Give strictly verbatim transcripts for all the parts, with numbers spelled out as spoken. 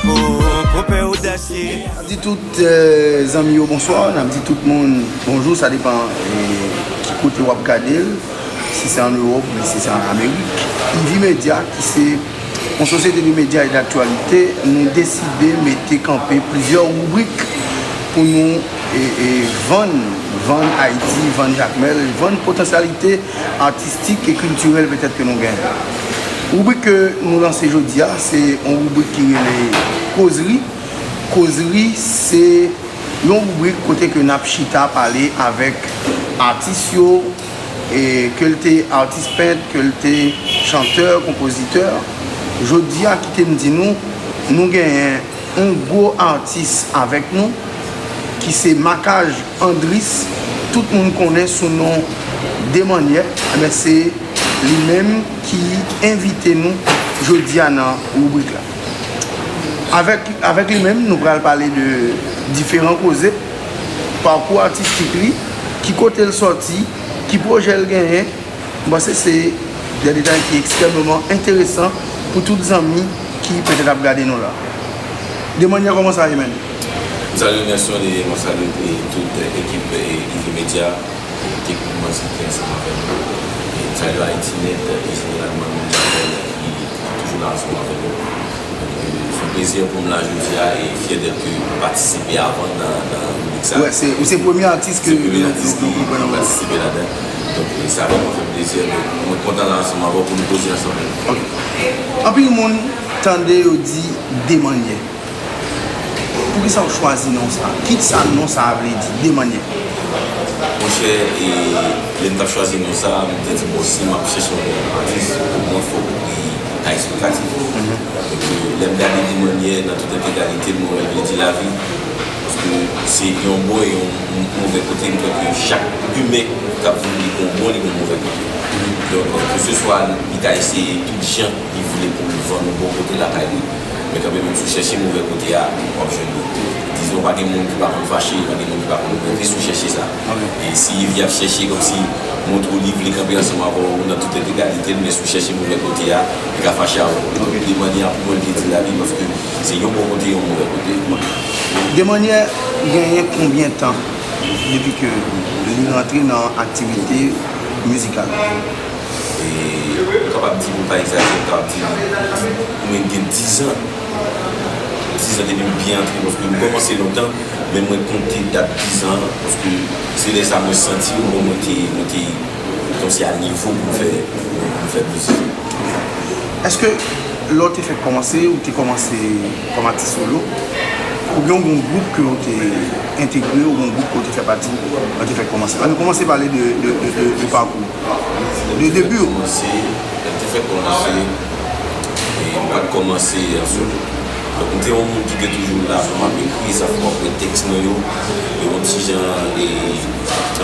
N ap di tout, eh, zanmi yo bonswa, n ap di tout moun bonjou, sa depann, eh, ki kote w ap gade l, si se ann Ewòp oubyen si se ann Amerik. Ivi Media, ki se yon sosyete de medya e daktyalite, nou deside mete kanpe plizyè ribrik pou nou, eh, eh, vann, vann Ayiti, vann Jakmèl, vann potansyalite atistik e kiltirèl petèt ke nou genyen. Ribrik ke nou lanse jodi a, se yon ribrik ki rele Kozri. Kozri, se yon ribrik kote ke n ap chita pale avèk atis yo, e ke l te atis pent, ke l te chantè, konpozitè. Jodi a, kite m di nou, nou genyen yon gwo atis avèk nou, ki se Makaj Andris, tout moun konnen sou non Demanyè, men se li menm ki envite nou jodi a nan ribrik la. Avèk, avèk li menm, nou pral pale de diferan koze, pakou atistik li, ki kote l sòti, ki pwojè l genyen, m panse se de detay ki ekstrèmeman enteresan pou tout zanmi ki petèt ap gade nou la. Demanyè, kòman sa ye, menn? M salye Nelson e mwen salye, e, tout, e, ekip, e, Ivi Media, e, teknikman ki ansanm avèk nou. E m salye Ayiti Nèt, e jeneralman moun ki toujou la ansanm avèk nou. Donk, e, se yon plezi pou m la jodi a e fyè dèt ke m patisipe avan nan, nan ribrik sa. Wè, se, ou se premye atis ke Se premye atis ki, ki patisipe ladan. Donk, e, sa vrèman fè m plezi. Donk, mwen kontan la ansanm avè w pou nou koze ansanm. Ok. Anpil moun tande yo di Demanyè. Poukisa w chwazi non sa? Kisa non sa a vle di? Demanyè. Monchè, e, lè m t ap chwazi non sa a, m te di, bon, si m ap chèche yon non atis, pou mwen, fòk li ta eksplikatif. Donk, e, lè m gade Demanyè nan tout entegralite l, mwen wè l vle di lavi. Paske se yon bon e yon m-, move kote, m kwè ke chak imen k ap viv, li gen yon bon, li gen yon move kote. Donk, keseswa li ta eseye tout jan li vle pou l vann yon bon kote lakay li, men kanmenm, si w chèche move kote a, w ap jwenn li. Dizon, pa gen moun ki pa konn fache, pa gen moun ki pa konn nève si w chèche sa. E si Ivi ap chèche kòmsi montre w li vle kanpe ansanm avè w nan tout entegralite l, men si w chèche move kote a, li ka fache avè w. Donk, Demanyè a pou mwen vle di lavi, paske se yon bon kote, yon move kote. Demanyè genyen konbyen tan depi ke li rantre nan aktivite mizikal? E m kapab di, pou m pa egzajere, m kapab di mwen gen dizan. Dizan depi m byen antre, paske m kòmanse lontan, men mwen konte dat dizan, paske se lè sa mwen santi mwen, mwen te, mwen te kòmsi a nivo pou m fè, pou m fè mizik. Èske lè w te fèk kòmanse, ou te kòmanse kòm atis solo, oubyen w gen yon gwoup ke w te entegre, ou gen yon gwoup ke w te fè pati, lè w te fèk kòmanse? Ann kòmanse pale de, de, de, de, de pakou w, de debi w. Kòmanse, lè m te fèk kòmanse, e m pa t kòmanse an solo. Donk, m te yon moun ki te toujou la pou m ap ekri, sa fè w ap wè tèks mwen yo, yo yon ti jan, e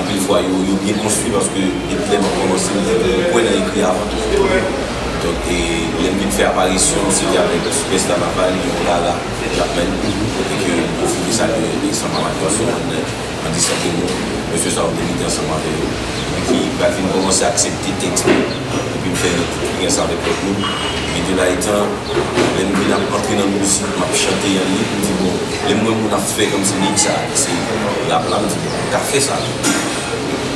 anpil fwa, yo, yo byen konstwi, paske depi lè m ap kòmanse, m te toujou kwè nan ekri avan tou. Donk, e lè m vin fè aparisyon m, se te avèk Superstar Naval, yon rara, Jakmèl, kote ke m pwofite salye Alexandre Mamadou, an disan de mo, mesye sa yo te mete ansanm avè yo, epi ki pral vin kòmanse aksepte tèks mwen, epi m fè lòt ekspeyans avèk lòt moun. Epi de la etan, lè m vin ap antre nan mizik, m ap chante an lit, m di, bon, lè m wè moun ap fè kòmsi lit sa, se rap la, m di, bon, m ka fè sa tou.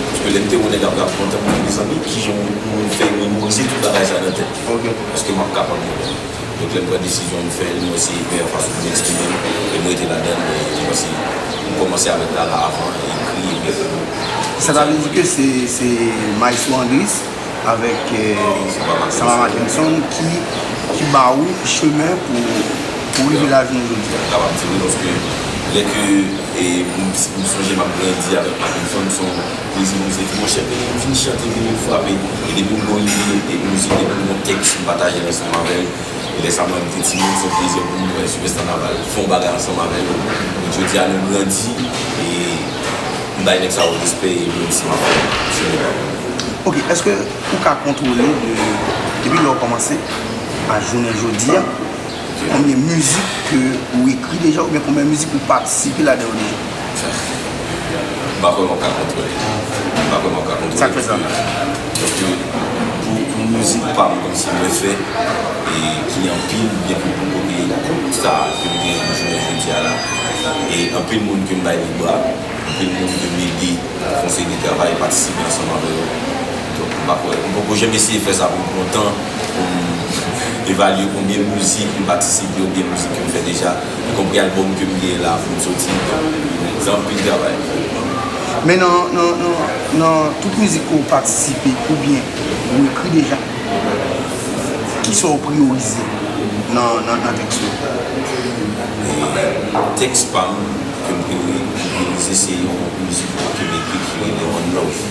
Paske lè m te wè nèg ap rap kontan, m di, mezanmi, kijan yon moun fè memorize tout bagay sa nan tèt li? Èske m ap kapab mwen menm? Donk, lè m pran desizyon m fè l, m wè se meyè fason pou m eksprime m, e m rete ladan l, men m panse m kòmanse avèk rara avan, ekri, epi fè. Sa ta vle di ke se, se Maestro Andris avèk, eh, Samba Mackenson ki, ki ba ou chemen pou, pou rive la jounen jodi a? M kapab di wi, paske lè ke, e, m, m sonje m ap grandi avèk Mackenson, se yon plezi pou m, se di, monchè, vin chante, vin frape. E depi m gon ide, e mizik, depi m gon tèks, m pataje l ansanm avè l. E lè sa mwen te timoun, se yon plezi pou mwen wè Superstar Naval fè yon bagay ansanm avè nou. Jodi a nou grandi, e m bay nèg sa yo respè, e mwen osi m ap fè chemen pa mwen. Ok, èske ou ka kontwole de, depi lè w kòmanse a jounen jodi a, konbyen mizik ke ou ekri deja, oubyen konbyen mizik ou patisipe ladan yo deja? M pa kwè m ap ka kontwole. M pa kwè m ap ka kontwole. Sa k fè sa? Paske pou, pou Mizik pa m kòmsi mwen fè, e ki anpil, byen ke m pote sa ke m gen jounen jodi a la. E anpil moun ke m bay libra, anpil moun ke m ede fè yon seri de travay, patisipe ansanm avè yo. Donk, m pa kwè, m poko janm eseye fè sa pou m pran tan pou m evalye konbyen mizik m patisipe oubyen mizik ke m fè deja, ikonpri albòm ke m gen la pou m soti. Se anpil travay. Men nan, nan, nan, nan tout mizik ke w patisipe oubyen ou ekri deja, kisa w priyorize nan, nan, nan tèks yo? E tèks pa m ke m priyori-, priyorize se yon mizik ke m ekri ki rele One Love.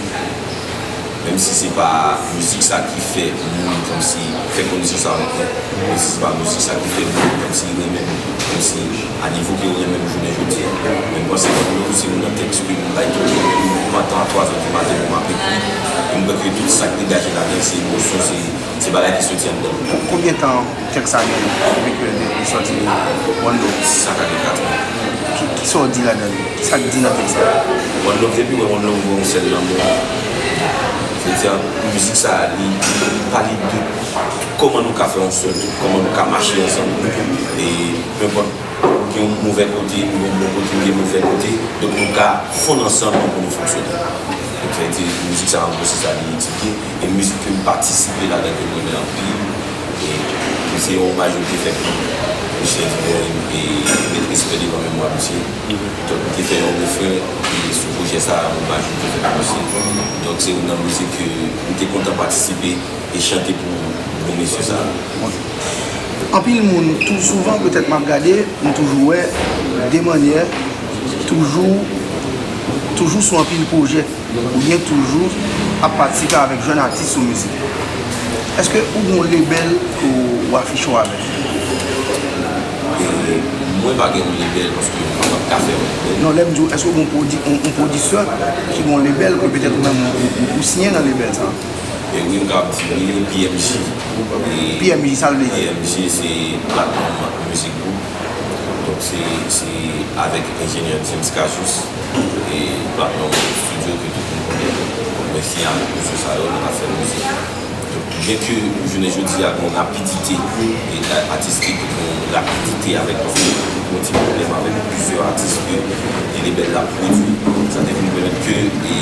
Menm si se pa mizik sa ki fè moun kòmsi fè konesans avèk mwen, menm si se pa mizik sa ki fè moun kòmsi renmen m, kòmsi a nivo ke yo renmen m jounen jodi a. Men m panse One Love se youn nan tèks ke m bay tout moun, m pran tan a twa zè di maten pou m ap ekri. E m kwè ke tout sa k degaje ladan se emosyon, se, se bagay ki soti anndan m. Konbyen tan tèks sa gen depi ke li sòti? One Love. Sa ka gen kat an. Ki, kisa w di ladan li? Kisa k di nan tèks la? One Love, depi w wè One Love, w wè yon sèl lanmou. Se di a, mizik sa, li, li pale de kòman nou ka fè yon sèl, kòman nou ka mache ansanm. E penpòt, gen yon movè kote, nou gen yon bon kote, nou gen movè kote, donk nou ka fonn ansanm pou nou fonksyone. Donk, sa vle di, mizik sa, an gwo, se sa li eksplike. E mizik ke m patisipe ladan ke m renmen anpil, e ke se yon omaj yo te fè pou Michel Dubois, e met respè devan memwa misye. Donk, m te fè yon refren, e sou pwojè sa, yon omaj yo te fè pou misye. Donk, se youn nan mizik ke m te kontan patisipe e chante pou gwo mesye sa. Anpil moun, tou souvan, petèt m ap gade, m toujou wè de mannyè, toujou, toujou sou anpil pwojè, oubyen toujou ap patisipe avèk jèn atis sou mizik. Èske ou gen yon lebèl ke w afiche w avèk? E mwen pa gen yon lebèl paske mwen pa ka fè yon lebèl. Non, lè m di w, èske ou gen yon pwodi-, yon, yon pwodisè ki gen yon lebèl ke petèt ou menm ou, ou, ou siyen nan lebèl sa? E wi, m kapab di wi, P M G. E P M G, sa l vle di? P M G se Platinum Music Group. Donk, se, se avèk enjenyè James Cassius e Platinum Studio ke tout moun konnen. Donk, mwen siyen avèk mesye sa yo, nou ka fè mizik. Donk, byen ke jounen jodi a, gen yon rapidite e a-, atistik, gen yon rapidite avèk, paske nou gen yon ti pwoblèm avèk plizyè atis ke e lebèl la pwodui. Sa te vin pèmèt ke, e,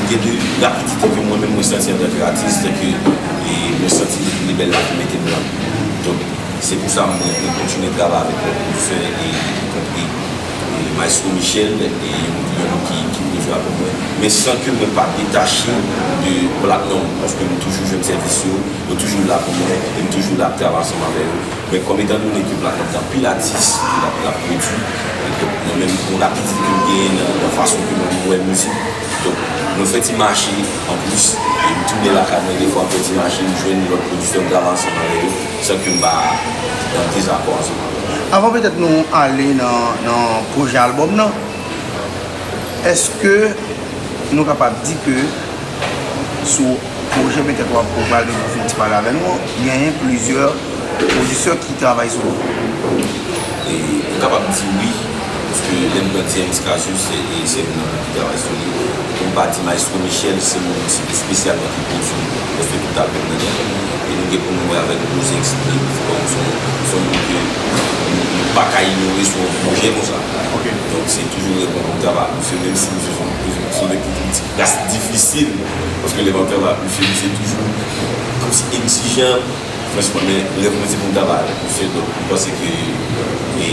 gen de rapidite ke mwen menm mwen santi antanke atis, se ke, e, mwen santi lebèl la vin mete m lan. Donk, se pou sa mwen, mwen kontinye travay avèk lòt pwodisè, e, ikonpri, e, Maestro Michel, e, yon, yon moun ki, ki pwodui albòm mwen. Men san ke mwen pa detache de Platinum, paske m toujou jwenn sèvis yo, yo toujou la pou mwen, e m toujou la ap travay ansanm avè yo. Men kòm etandone ke Platinum gen anpil atis ke l ap, l ap pwodui, e ke mwen menm, yon rapidite ke m genyen nan, nan fason ke mwen, mwen wè mizik, donk, mwen fè ti mache anplis, e m tounen lakay mwen, defwa m fè ti mache, m jwenn lòt pwodisè, m travay ansanm avè yo, san ke m pa nan dezakò ansanm avè yo. Avan petèt nou ale nan, nan pwojè albòm nan, èske nou kapab di ke sou pwojè petèt w ap, ou pral gen pou fè yon ti pale avè nou an, genyen plizyè pwodisè ki travay sou li? E, m kapab di wi, paske lè m pran D M Scasius, se, e se youn nan moun ki travay sou li. Pou m pa di Maestro Michel, se moun ki espesyalman ki pwodui prèske tout albòm nan. E nou gen pou nou wè avèk Rose Exprime, se yon, se yon moun ke nou, nou pa ka inyore sou yon pwojè konsa. Donk, se toujou reponn pou travay ak misye, menm si misye se yon, se yon nèg ki yon ti kras difisil, paske lè m ap travay ak misye, misye toujou kòmsi egzijan, franchman, men rèv mwen se pou m travay avèk misye, donk, m panse ke, e,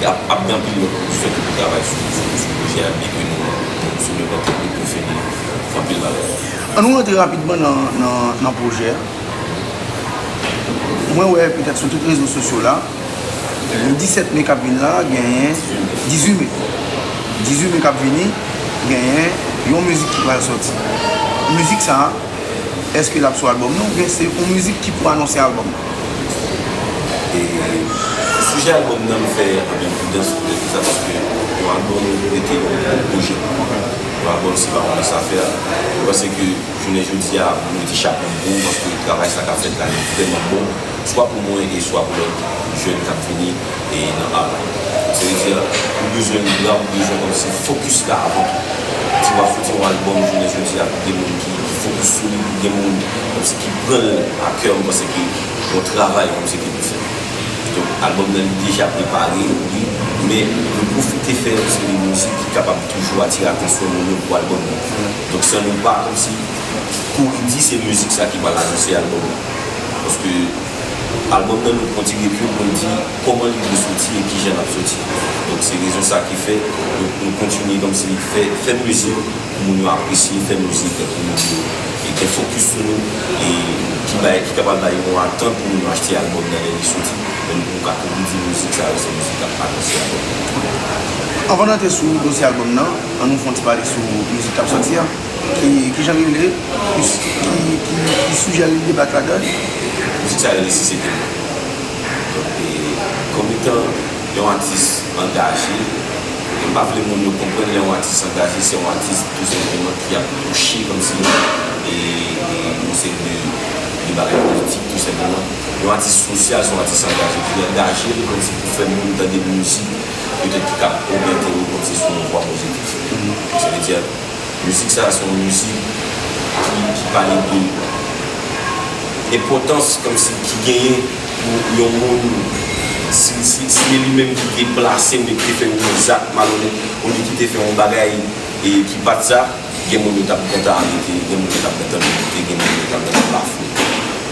ap, ap gen anpil lòt pwodisè ki pou travay sou, sou, sou pwojè a, byen ke nou, nou sou menm plan teknik, nou fè anpil bagay. Ann nou rantre rapidman nan, nan, nan pwojè a. Mwen wè petèt sou tout rezo sosyo la, le disèt me k ap vin la, genyen dizuit me. Dizuit me k ap vini, genyen yon mizik ki pral sòti. Mizik sa a, èske l ap sou albòm nan oubyen se yon mizik ki pou anonse albòm nan? E sijè albòm nan, m fè anpil pridans pou rezon sa, paske yon albòm rete yon pwojè. Yon albòm, se pa yon lès afè. Mwen panse ke jounen jodi a, pou nou mete chapo m ba w, paske travay sa k ap fèt la, li vrèman bon, swa pou mwen e swa pou lòt jèn k ap vini e nan ar la. Se vle di, ou bezwen libra, ou bezwen kòmsi fokis la avan tou. Si w ap soti yon albòm jounen jodi a, pou gen moun ki, ki Li solid, li gen moun kòmsi ki pran l a kè, m panse ke yon travay kòmsi ki pou fèt. Donk, albòm nan li deja prepare, wi, men nou pwofite fè yon seri de mizik ki kapab toujou atire atansyon moun yo pou albòm nan. Donk, san nou pa kòmsi kouri di se mizik sa ki pral anonse albòm nan. Paske albòm nan nou pran ti rekil pou n di kòman li dwe soti e kijan l ap soti. Donk, se rezon sa ki fè nou, nou kontinye kòmsi fè, fè mizik pou moun yo apresye, fè mizik pou moun yo e gen fokis sou nou, e ki bay, ki kapab bay yon atant pou moun yo achte albòm nan lè li soti. Men nou ka kouri di mizik sa yo se mizik k ap anonse albòm. Anvan n antre sou dosye albòm nan, an nou fè yon ti pale sou mizik k ap soti a. Ki, kijan l rele? Ki, ki, ki, ki sijè l debat ladan l? Mizik sa rele Si se te mwen. Donk, e, kòm etan yon atis angaje, e m pa vle moun yo konprann lè yon atis angaje, se yon atis tou senpleman ki ap touche kòmsi, e, e, yon seri de, de bagay politik, tou senpleman. Yon atis sosyal, se yon atis angaje ki angaje l kòmsi pou fè moun tande mizik, petèt ki ka oryante yo kòmsi sou yon vwa pozitif. Sa vle di, mizik sa a se yon mizik ki, ki pale de enpòtans kòmsi ki genyen pou yon moun, si, si, si se li menm ki te plase oubyen ki te fè yon zak malonèt, oubyen ki te fè yon bagay e ki pa t sa, gen moun yo t ap gentan arete, gen moun yo t ap gentan mete, gen moun yo t ap gentan bafle.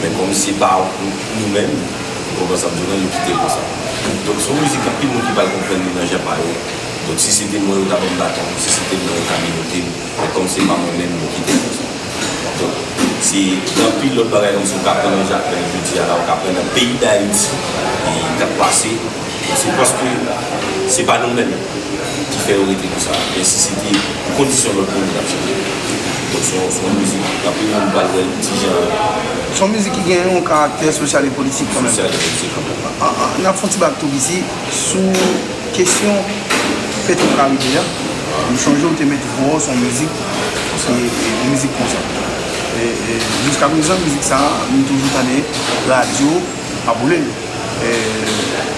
Men kòm se pa nou menm, ou konprann sa m di w lan, yo kite l konsa. Donk, se yon mizik anpil moun ki pral konprann li nan jan pa yo. Donk, si se te mwen, yo ta ban m baton, si se te mwen, yo ta menote m. Men kòm se pa mwen menm, yo kite l konsa. Donk, se gen anpil lòt bagay kòmsi ou ka aprann nan Jakmèl jodi a la, ou ka aprann nan peyi Dayiti, e k ap pase. Se paske se pa nou menm ki fè yo rete konsa. Men si se te pou kondisyon lòt moun, yo t ap chanje. Donk, se yon, se yon mizik, anpil moun pral wè l ti jan. Se yon mizik ki gen yon karaktè sosyal e politik kanmenm. Sosyal e politik kanmenm. An, an, n ap fè yon ti bak tou isi sou kesyon Petro Caribe a. M sonje ou te met vwa w sou yon mizik, e, e, yon mizik konsa. E, e, jiskaprezan, mizik sa a, m toujou tande radyo ap boule l. E,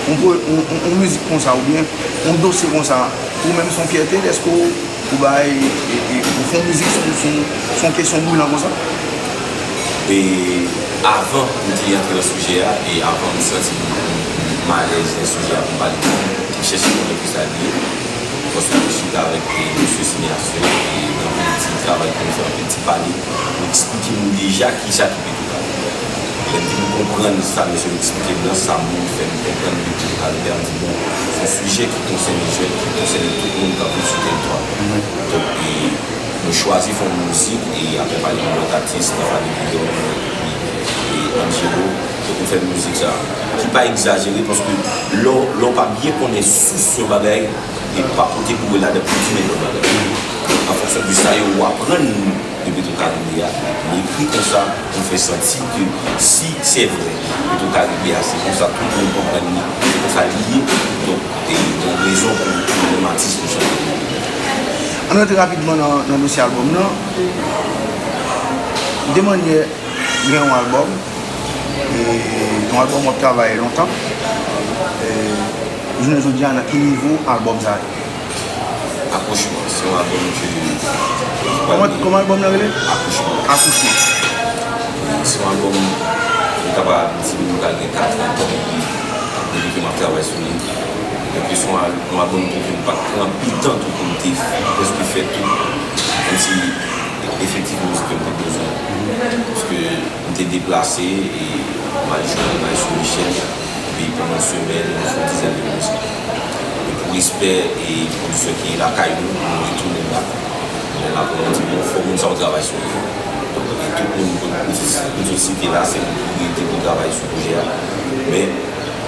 yon pwo-, yon, yon, yon mizik konsa, oubyen yon dosye konsa, pou ou menm, se yon fyète, dèske w, ou bay, e, e, ou fè yon mizik sou, sou, sou yon kesyon brilan konsa? E avan m te antre nan sijè a, e avan m santi m, m, m alèz nan sijè a pou m pale de li, m te chèche konnen kisa li ye. Paske m te chita avèk, e, mesye sineyas yo, e nan anpil ti travay ke nou fè, anpil ti pale, yo eksplike m deja kisa ki Petro Caribe. Lè m vin konprann sa mesye yo eksplike m nan, sa moun fè m konprann de Petro Caribe a, m di, bon, se yon sijè ki konsène jèn, ki konsène tout moun k ap viv sou teritwa. Donk, e, nou chwazi fè yon mizik e akonpaye yon lòt atis, Stephanie Guillaume epi, e, Angelo. Donk, nou fè mizik sa a, ki pa egzajere, paske lè w, lè w pa byen konnen sous yon bagay, e pa pote pou w ladan pou di nenpòt bagay. An fonksyon de sa yo aprann nou de Petro Caribe a, nou ekri konsa, nou fè santi ke si se vre, Petro Caribe a, se konsa tout moun konprann li, se konsa li ye, donk, e, gen rezon pou, pou nou menm atis nou chante. Ann rantre rapidman nan, nan dosye albòm nan. De mannyè gen yon albòm, e, yon albòm w ap travay lontan. E, jounen jodi a, nan ki nivo albòm sa ye? Akouchman, se yon albòm ke... Kòman, kòman albòm nan rele? Akouchman. Akouchman. Se yon albòm, m kapab di, m pral gen kat an depi, depi ke m ap travay sou li. Donk, se yon al-, yon albòm ke m pa t pran anpil tan tou pou m te prèske fè tout, kòmsi, efektif mizik ke m te bezwen. Paske m te deplase e m al jwe, m al sou Michel, epi pandan yon semèn, nou fè yon dizèn de mizik. E pou respè e pwodisè ki lakay nou, nou retounen la. Men la pou nou di, bon, fò moun sa yo travay sou li. Donk, e tout moun pou, pou, pou nou site la, se moun ki rete pou travay sou pwojè a. Men,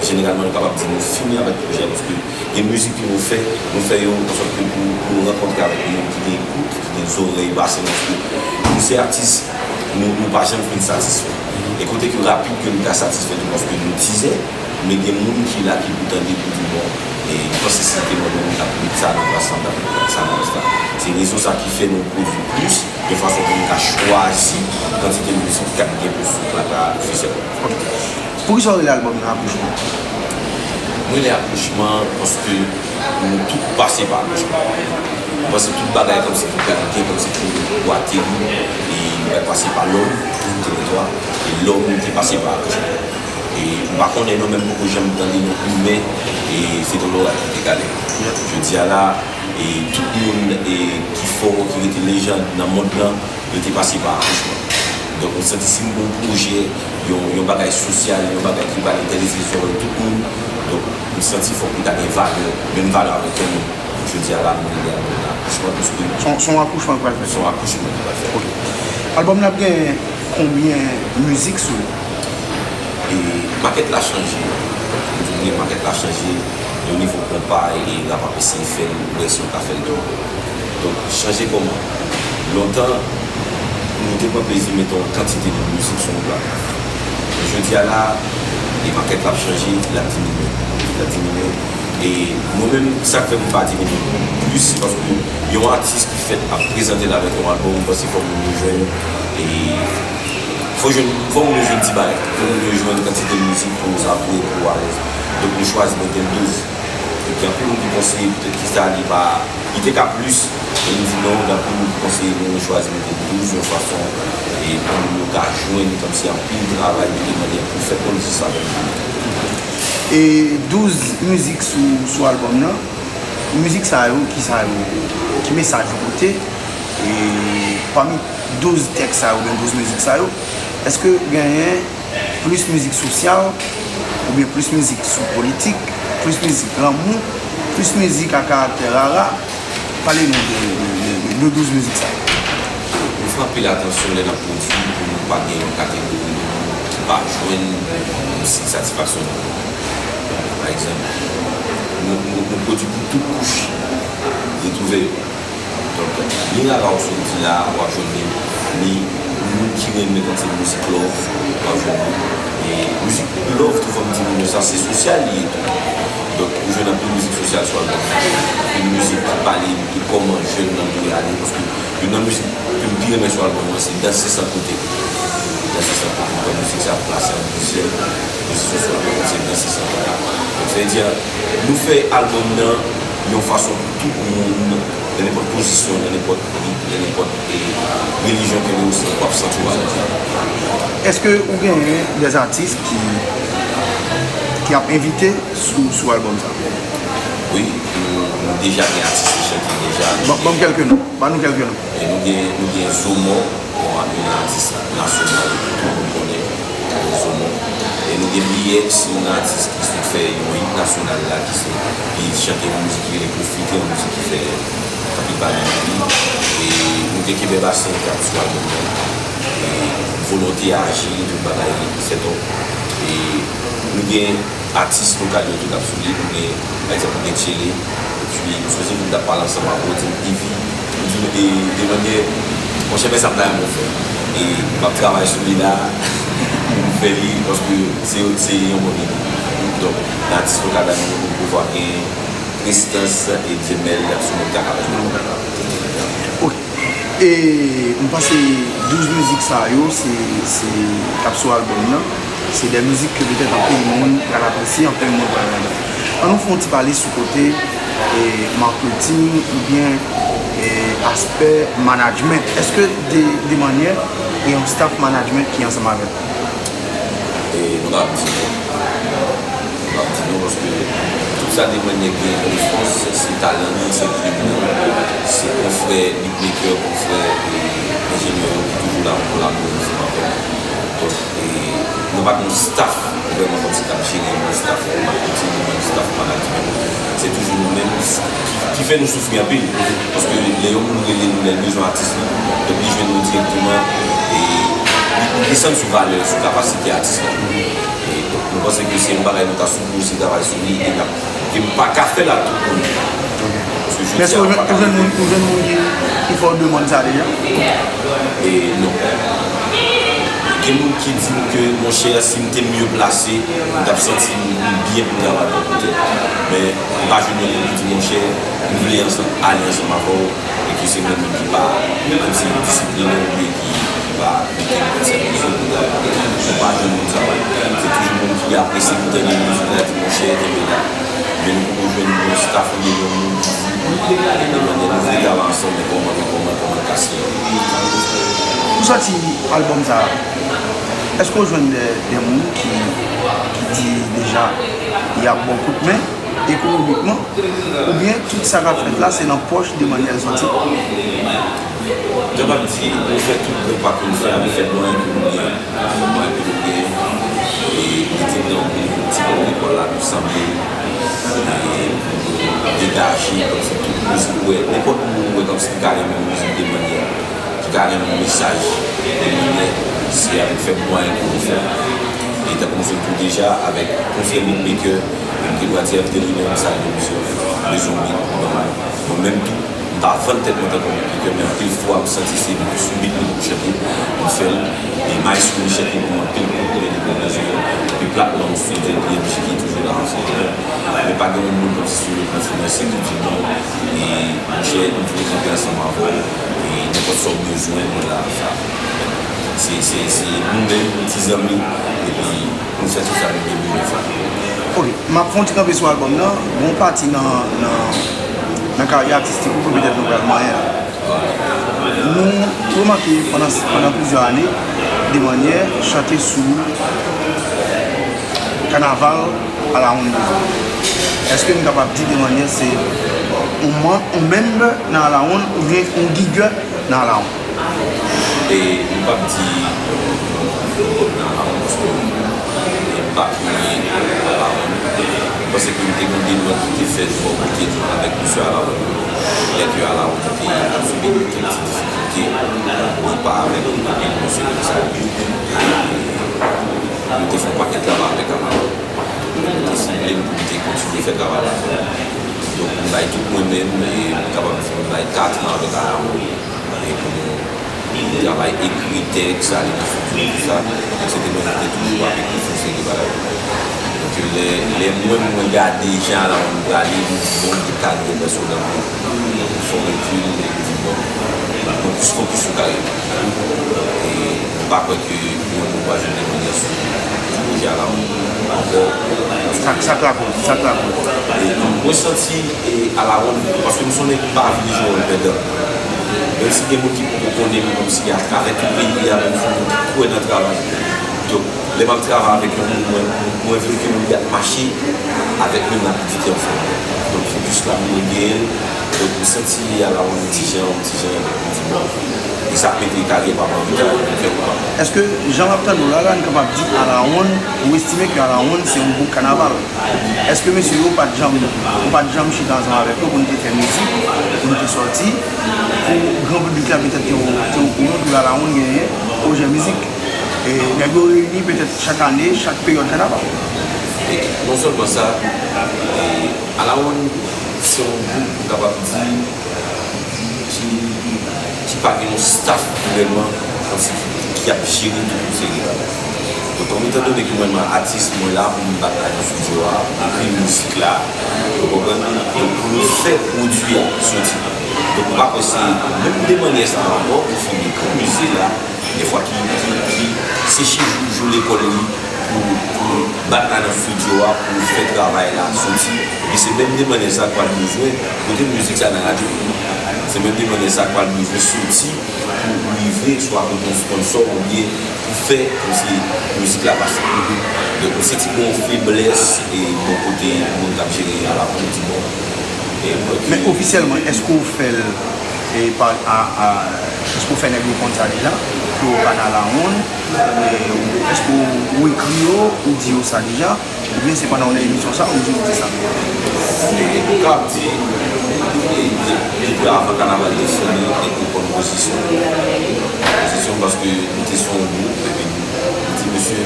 jeneralman, nou kapab di nou fini avèk pwojè a, paske gen mizik ke nou fè, nou fè yo ansòt ke pou, pou nou rankontre avèk moun ki gen ekout, ki gen zòrèy pase nou, paske nou se atis, nou, nou pa janm fin satisfè. E kote ke rapid ke nou ka satisfè tou, paske nou tizè, men gen moun ki la ki pou tande, pou di, bon, e, m panse si se te mwen menm, m t ap met sa nan plas la, m t ap met sa nan plas la. Se rezon sa ki fè nou pwodui plis, de fason pou nou ka chwazi kantite mizik k ap gen pou sou plat la ofisyèlman. Poukisa w rele albòm nan Akouchman? Mwen rele Akouchman paske nou tout pase pa akouchman. Mwen panse tout bagay kòmsi pou kalite, kòmsi pou, pou ateri, e nou pral pase pa lòm, teritwa, e lòm ki pase pa akouchman. E m pa konnen, nou menm poko janm tande yon imen, e se Dolores ki te gade. Jodi a la, e tout moun, e ki fò, ki rete lejann nan mond lan, yo te pase pa akouchman. Donk, m santi si m gen yon pwojè, yon, yon bagay sosyal, yon bagay ki pral enterese zòrèy tout moun, donk, m santi fòk li ta gen valè, menm valè avèk yon moun. Jodi a la, m rele albòm nan akouchman, paske se yon, se yon akouchman ki pral fèt. Se yon akouchman ki pral fèt. Ok. Albòm nan ap gen konbyen mizik sou li? E makèt la chanje. Pou di w vre, makèt la chanje. Yo nivo konpa e rap ap eseye fè l, ou wè si yo ka fè l tou. Donk, chanje kòman? Lontan, nou te pran plezi mete yon kantite de mizik sou yon plat. Men jodi a la, e makèt la ap chanje, l ap diminye. L ap diminye. E mwen menm, sa k fè m pa diminye plis, se paske yon atis ki fèt ap prezante l avèk yon albòm, m panse fòk moun yo jwenn, e fò jwenn, fò moun yo jwenn ti bagay. Fò moun yo jwenn kantite mizik pou yo sa pou yo, pou yo alèz. Donk, nou chwazi mete l douz. Epi anpil moun ki panse petèt ki sa li pa, li te ka plis. Men m di non, gen anpil moun ki panse nou chwazi mete l douz yon fason, e pou moun yo ka jwenn kòmsi anpil travay ki te mande pou fèt, kòmsi sa menm. E douz mizik sou, sou albòm nan, mizik sa yo, ki sa yo, ki mesaj yo pote? E pami douz tèks sa yo, oubyen douz mizik sa yo, èske genyen plis mizik sosyal, oubyen plis mizik sou politik, plis mizik lanmou, plis mizik a karaktè rara? Pale nou de, de, de, de douz mizik sa yo. Nou fè anpil atansyon lè n ap pwodui pou nou pa gen yon kategori de moun ki pa jwenn yon si satisfaksyon nan vi. Pa egzanp, nou, nou, nou pwodui pou tout kouch retwouve yo. Donk, ni rara w sot di la, w ap jwenn li, ni moun ki renmen kantite mizik love, w ap jwenn li. E mizik love, tou fò m di moun yo sa, se sosyal li ye tou. Donk, ou jwenn anpil mizik sosyal sou albòm nan. Anpil mizik ki pale de kòman jèn nan dwe ale, paske youn nan mizik ke m pi renmen sou albòm nan, se Danse San Koute. Danse San Koute, m kwè mizik sa ap klase an dizyèm pozisyon sou albòm nan, se Danse San Koute. Donk, sa vle di, nou fè albòm nan yon fason pou tout moun, nan nenpòt pozisyon, nan nenpòt lit, nan nenpòt, e, relijyon ke w ye, w ap santi w alèz. Èske ou genyen dè atis ki, ki ap envite sou, sou albòm sa? Wi, nou, nou deja gen atis ki chante deja. Ban, ban m kèlke non. Ban nou kèlke non. E nou gen, nou gen Zomò, yon, yon atis nasyonal ke tout moun konnen, Zomò. E nou gen B X, yon atis ki sot fè yon hit nasyonal la, ki se, ki chante yon mizik ki rele Pwofite, yon mizik ki fè anpil bagay nan vi. E nou gen Kenbè Basen k ap sou albòm nan. E Volonte Aji, tout bagay sètòp. E nou gen atis lokal yo tou k ap sou li, nou gen, pa egzanp, nou gen Tchele, epi m sonje nou t ap pale ansanm avè w, di m, Ivi, ou di m, e, Demandè, monchè, men sa m ta renmen w fè. E m ap travay sou li la, pou m fè li, paske se, se yon bon ide. Donk, nan atis lokal la, nou, nou pouvwa gen Prestans e Dyemèl sou moun k ap travay. Ok. E m panse douz mizik sa yo, se, se, k ap sou albòm nan, se de mizik ke petèt anpil moun pral apresye, anpil moun pral renmen. Ann nou fè yon ti pale sou kote, e, marketing oubyen, e, aspè management. Èske de, de mannyè e yon staff management ki ansanm avè w? E nou pa ap di non. M ap di nou, paske tout sa depann de Guy Ildefonse, se talan li, se plim li, se konfrè beatmaker, konfrè, e, enjenyè yo ki toujou la pou kolabore ansanm avè m. Donk, e, nou pa t yon staff vrèman kòmsi k ap jere yon staff marketing, yon staff management. Se toujou nou menm ki, ki fè nou soufri anpil. Paske lè yon moun rele nou, lè l bezwen atis li, donk li jwenn nou dirèkteman, e li, li desann sou valè, sou kapasite atis la. E donk, nou panse ke se yon bagay nou ta sipoze travay sou li e n ap, ke m pa ka fè l a tout moun. Paske jodi a, m pa ka leve. Ou jwenn moun ki, ki fè w demann sa deja? E non. Gen moun ki di m ke, monchè, si m te mye plase, m t ap santi m byen pou m travay bò kote. Men, m pa jwenn yon moun ki di, monchè, m vle ansanm, ale ansanm avè w, e ke se mwen menm ki pa, kòmsi, disipline oubyen ki, ki pa mete m sèvis pou travay. Ou pa jwenn moun sa yo. Se toujou moun ki apresye pou tande mizik la di, monchè, kenbe la. Men nou poko jwenn yon staff oubyen yon moun ki di, de mannyè nou vle travay. Kòman, kòman, kòman, kòman l ka siyen. Ou sòti albòm sa a, èske w jwenn de, de moun ki, ki di deja y ap ba w kout men ekonomikman, oubyen tout sa k ap fèt la se nan pòch Demanyè l sòti? Mwen kapab di, nou fè tout bon pa pou nou fè avèk fèt mwen epi nou gen. Mwen epi nou gen, e, mete nan yon ti gwoup lekòl la, nou sanble, e, pou nou degaje, kòmsi tout mizik, ou wè, nenpòt moun ou wè kòmsi ki ka renmen yon mizik Demanyè, ki ka renmen yon mesaj Demanyè, se avèk fèt mwen pou nou fè. E tankou m di w deja, avèk Konfye Beatmaker, menm ke Dwa T F te li menm, sa yo bezwen, bezwen yon beat nòmal. Mwen menm tou, m pa vann tèt mwen tankou yon beatmaker, men anpil fwa m santi se sou beat li pou m chante, m fè l. E Maestro li chante pou mwen anpil kout men li pran nan zye m. Epi plat lan, m swete P M J ki toujou la ansanm avè m. Men pa gen yon moun kòmsi sou le plan finansyè ki di non. E monchè, m vle kanpe ansanm avè w. E nenpòt sa w bezwen, mwen la pou sa. Se, se, se nou menm, ti zanmi. Epi nou fè tout sa nou gen pou nou fè. Ok, m ap fè yon ti kanpe sou albòm nan. Gon pati nan, nan, nan karyè atistik ou ke petèt nou pral manyen la. Nou remake pandan, pandan plizyè ane, Demanyè chante sou kanaval Alawonn bezwen. Èske nou kapab di Demanyè se yon man-, yon memb nan Alawonn oubyen yon gigè nan Alawonn? E m p ap di, e, m p ap di nan Alawonn paske m pa premye Alawonn. M panse ke m te gen de lòt ki te fèt bò kote nou avèk mesye Alawonn yo. Lè ke Alawonn te ap sibi kèk ti difikilte, li pa avèk anpil mesye konsa yo. Nou te fè yon pakèt travay avèk Alawonn. Nou te sible m pou m te kontinye fè travay la avè l. Donk, m bay tout mwen menm, e m kapab di m bay kat an avèk Alawonn. E pou nou travay ekri tèks, ale nan estidyo, tout sa. Donk, se te mwen ki te toujou ap ekri yon seri de bagay. Donk, lè, lè mwen, mwen gade jan Alawonn prale, m di, bon, m te ka gen pèsonèl mwen. Donk, m fè yon rekil, e m di, bon, mwen plis fokis sou karyè m. E m pa kwè ke mwen, mwen pral jwenn de manyè sou, sou pwojè Alawonn ankò. Sa, sa k lakoz, sa k lakoz. E mwen santi, e, Alawonn, paske m se yon nèg ki pa vle jwe wòl pèdan. Menm si gen moun ki poko konnen m kòmsi atravè tout peyi a, men m se yon moun ki kwè nan travay. Donk, lè m ap travay avèk yon moun, mwen, mwen vle ke moun li ap mache avèk menm rapidite ansanm. Donk, fokis la pou mwen genyen l. Donk, m santi Alawonn yon ti jan, yon ti jan, yon ti jan, e sa k mete karyè pa m an reta, e m fè koupa. Èske jan m ap tande w la, la, n kapab di Alawonn, ou estime ke Alawonn se yon gwoup kanaval? Èske mesye yo pa t janm, ou pa t janm chita ansanm avèk yo pou n te fè mizik, pou n te sòti, pou gran piblik la petèt te, te okouran ke Alawonn genyen pwojè mizik? E nèg yo reyini petèt chak ane, chak peryòd kanaval. E non sèlman sa, e Alawonn se yon gwoup, m kapab di, ki, ki pa gen yon staff vrèman, kòmsi ki, ki ap jere tout yon seri de bagay. Donk, kòm etandone ke mwen menm atis, mwen la pou m bat la nan estidyo a, pou m ekri mizik la, ou konprann? Donk, pou nou fè pwodui a soti. Donk, m pa kwè se menm de manyè sa ankò pou fini pou mizik la, dèfwa ki, ki, ki se chif jou, jou lekòl li pou, pou bat la nan estidyo a, pou fè travay la soti. Epi se menm de manyè sa k pral bezwen pote mizik sa nan radyo. Se menm de manyè sa k pral bezwen soti pou rive swa pote yon sponsò oubyen pou fè kòmsi mizik la pase. Donk, m santi gon feblès e bò kote moun k ap jere a la pou di bon. E mwen ki Men ofisyèlman, èske w fè l e pa, a, a, èske w fè nèg yo konn sa deja, ke w pa nan Alawonn, e, èske w ekri yo, ou di yo sa deja, oubyen se pandan w nan emisyon sa, ou di yo di sa? E, m ka ap di, e, de-, depi avan kanaval te fini, nèg yo konn pozisyon. Pozisyon paske nou te sou yon gwoup, epi nou di, mesye,